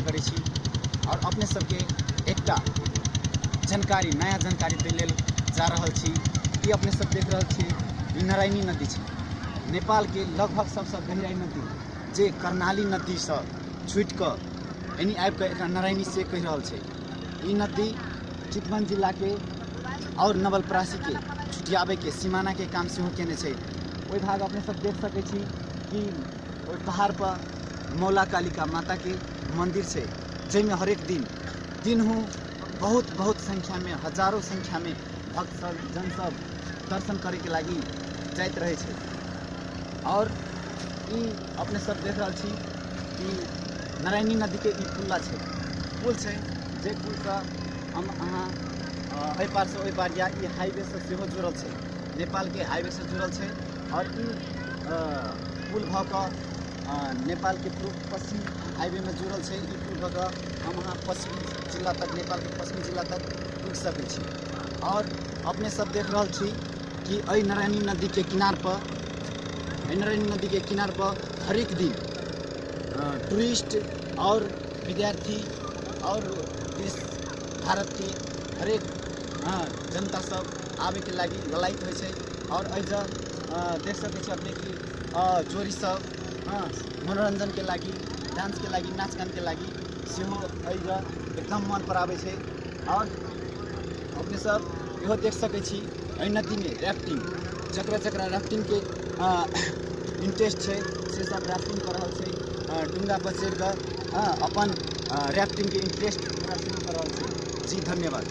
नमस्कार करै छी आओर अपने सबके एकटा जानकारी, नया जानकारी दै लेल जा रहल छी। ई अपने सब देख रहल छी, ई नारायणी नदी छै, नेपालके लगभग सबसँ गहराई नदी, जे कर्णाली नदीसँ छुटि कऽ एनी आबि कऽ एकरा नारायणी से कहि रहल छै। ई नदी चितवन जिलाके आओर नवलपरासीके छुटियाबैके सीमानाके काम सेहो केने छै। ओहि भाग अपने सब देख सकै छी कि ओहि पहाड़पर मौला कालिका माताके मन्दिर छै, जाहिमे हरेक दिन दिनहु बहुत बहुत संख्यामे, हजारो संख्यामे भक्त सब, जन सब दर्शन करैके लागि जाइत रहै छै। आओर ई अपने सब देख रहल छी कि नारायणी नदीके ई पुला छै, पुल छै, जे पुलसँ हम अहाँ एहि पारसँ ओहि पार या ई हाईवेसँ सेहो जुड़ल छै, नेपालके हाईवेसँ जुड़ल छै। आओर ई पुल भऽ कऽ नेपालके पूर्व पश्चिम हाईवेमे जुड़ल छै। ई पुल भऽ कऽ हम अहाँ पश्चिमी जिला तक, नेपालके पश्चिमी जिला तक पुगि सकै छी। आओर अपने सब देख रहल छी कि एहि नारायणी नदीके किनारपर, एहि नारायणी नदीके किनारपर हरेक दिन टूरिस्ट आओर विद्यार्थी आओर देश भारतके हरेक जनता सब आबैके लागि ललायित होइ छै। आओर एहिजऽ देख सकै छी अपने कि जोड़ी सब मनोरञ्जनके लागि, डान्सके लागि, नाच गानके लागि सेहो एहिजऽ एकदम मन पराबै छै। आओर अपने सब इहो देख सकै छी एहि नदीमे राफ्टिंग, जकरा जकरा राफ्टिंगके इंटरेस्ट छै से सब राफ्टिंग कऽ रहल छै, डुङ्गापर चढ़ि कऽ अपन राफ्टिंगके इंटरेस्ट पूरा सेहो कऽ रहल छै। जी धन्यवाद।